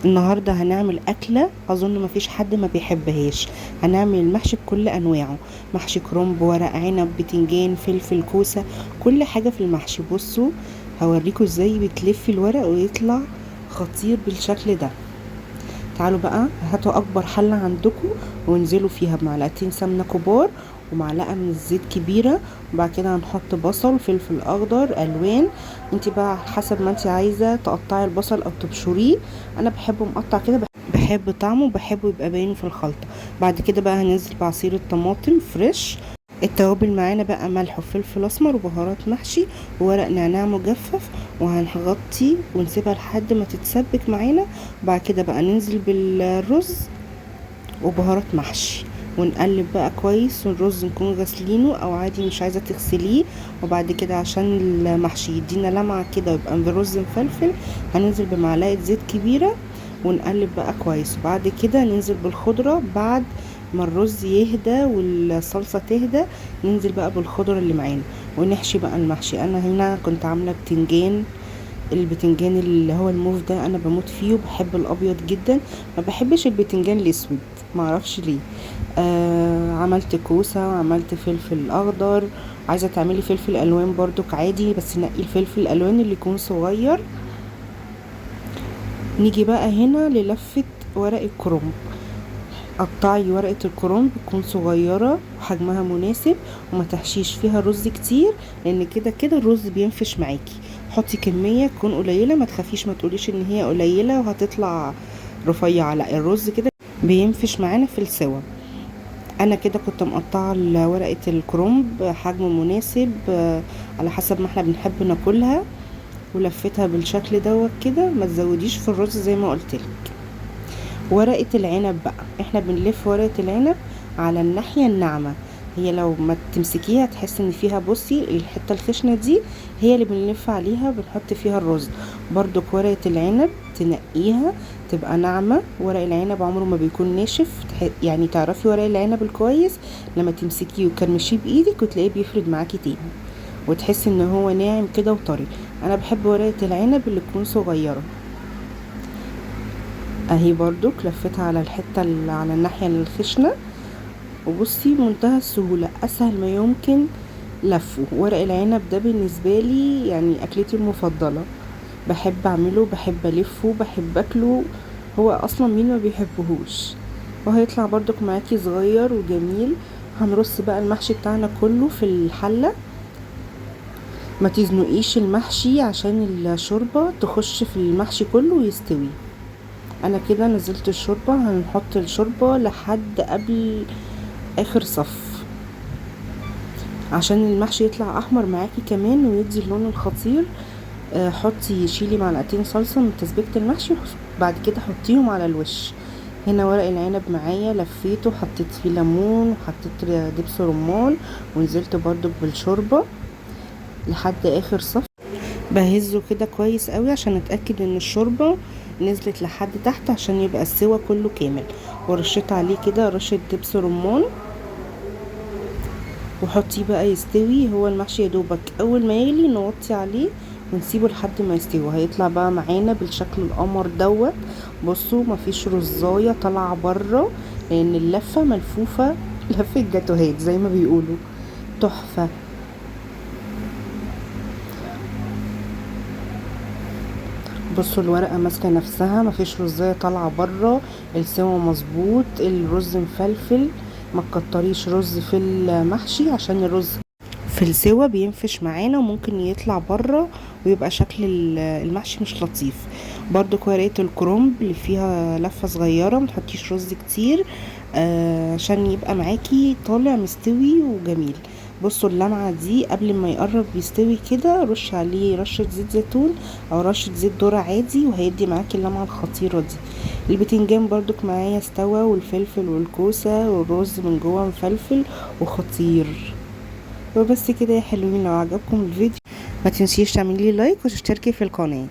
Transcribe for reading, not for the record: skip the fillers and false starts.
النهاردة هنعمل أكلة أظن مفيش حد ما بيحبهاش. هنعمل المحشي بكل أنواعه، محشي كرنب، ورق عنب، بتنجان، فلفل، كوسة، كل حاجة في المحشي. بصوا هوريكم ازاي بتلفي الورق ويطلع خطير بالشكل ده. تعالوا بقى هاتوا أكبر حلة عندكم وانزلوا فيها بمعلقتين سمنة كبار ومعلقة من الزيت كبيرة، وبعد كده هنحط بصل، فلفل أخضر، ألوان. انت بقى حسب ما انت عايزة تقطعي البصل أو تبشريه، أنا بحبه مقطع كده، بحب طعمه وبحبه يبقى باين في الخلطة. بعد كده بقى هننزل بعصير الطماطم فريش. التوابل معانا بقى ملح وفلفل اسمر وبهارات محشي وورق نعناع مجفف، وهنغطي ونسيبها لحد ما تتسبك معانا. وبعد كده بقى ننزل بالرز وبهارات محشي ونقلب بقى كويس، والرز نكون غسلينه او عادي مش عايزه تغسليه. وبعد كده عشان المحشي يدينا لمعة كده ويبقى الرز مفلفل، هننزل بمعلقه زيت كبيرة ونقلب بقى كويس. وبعد كده ننزل بالخضره، بعد ما الرز يهدى والصلصه تهدى ننزل بقى بالخضره اللي معانا ونحشي بقى المحشي. انا هنا كنت عامله بتنجان، البتنجان اللي هو الموف ده انا بموت فيه، وبحب الابيض جدا، ما بحبش البتنجان الاسود معرفش ليه. عملت كوسة وعملت فلفل اخضر. عايزه تعملي فلفل الوان برضك عادي، بس نقي الفلفل الالوان اللي يكون صغير. نيجي بقى هنا للفه ورق الكرنب. قطعي ورقة الكرنب تكون صغيرة وحجمها مناسب، وما تحشيش فيها رز كتير لان كده كده الرز بينفش معاكي. حطي كمية تكون قليله، ما تخافيش، ما تقوليش ان هي قليله وهتطلع رفيعة، لا الرز كده بينفش معانا في السوا. انا كده كنت مقطعه ورقة الكرنب حجم مناسب على حسب ما احنا بنحب ناكلها، ولفتها بالشكل دوت كده. ما تزوديش في الرز زي ما قلتلك. ورقة العنب بقى احنا بنلف ورقة العنب على الناحية الناعمة، هي لو ما تمسكيها تحس ان فيها، بصي الحتة الخشنة دي هي اللي بنلف عليها وبنحط فيها الرز. برضو ورقة العنب تنقيها تبقى ناعمة. ورق العنب عمره ما بيكون ناشف، يعني تعرفي ورق العنب الكويس لما تمسكيه وتكرمشيه بايدك وتلاقيه بيفرد معاكي تاني، وتحسي ان هو ناعم كده وطري. انا بحب ورقة العنب اللي تكون صغيرة. اهي برضو لفتها على الحتة اللي على الناحية الخشنة، وبصي بمنتهى السهولة، اسهل ما يمكن لفه. ورق العنب ده بالنسبة لي يعني اكلتي المفضلة، بحب اعمله، بحب الفه، بحب اكله، هو اصلا مين ما بيحبهوش. وهيطلع برضك معاكي صغير وجميل. هنرص بقى المحشي بتاعنا كله في الحلة. ما تزنقيش المحشي عشان الشوربة تخش في المحشي كله ويستوي. انا كده نزلت الشوربة، هنحط الشوربة لحد قبل اخر صف عشان المحشي يطلع احمر معاكي كمان ويدي اللون الخطير. حطي شيلي معلقتين صلصة من تسبيكة المحشي، بعد كده حطيهم على الوش. هنا ورق العنب معايا لفيته، حطيت فيه ليمون وحطيت دبس رمان، ونزلت برضو بالشوربة لحد اخر صف. بهزه كده كويس قوي عشان اتاكد ان الشوربة نزلت لحد تحت عشان يبقى السوا كله كامل. ورشيت عليه كده رشه دبس رمان، وحطيه بقى يستوي. هو المحشي يا دوبك اول ما يغلي نوطي عليه ونسيبه لحد ما يستوي، هيطلع بقى معانا بالشكل القمر دوت. بصوا مفيش رزايه طالعه بره لان اللفة ملفوفه لفه جاتوهات زي ما بيقولوا، تحفة. بصوا الورقة ماسكه نفسها، مفيش رزايه طالعه بره، السوا مظبوط، الرز مفلفل. ما تكتريش رز في المحشي عشان الرز في السوا بينفش معانا وممكن يطلع بره ويبقى شكل المحشي مش لطيف. برضو ورقة الكرنب اللي فيها لفه صغيرة، ما تحطيش رز كتير، عشان يبقى معاكي طالع مستوي وجميل. بصوا اللمعة دي قبل ما يقرب يستوي كده رش عليه رشه زيت زيتون او رشه زيت ذره عادي، وهيدي معاكي اللمعة الخطيرة دي. البتنجان برضك معايا استوى، والفلفل والكوسه والرز من جوه مفلفل وخطير. وبس كده يا حلوين. لو عجبكم الفيديو ما تنسيش تعملي like وتشتركي في القناة.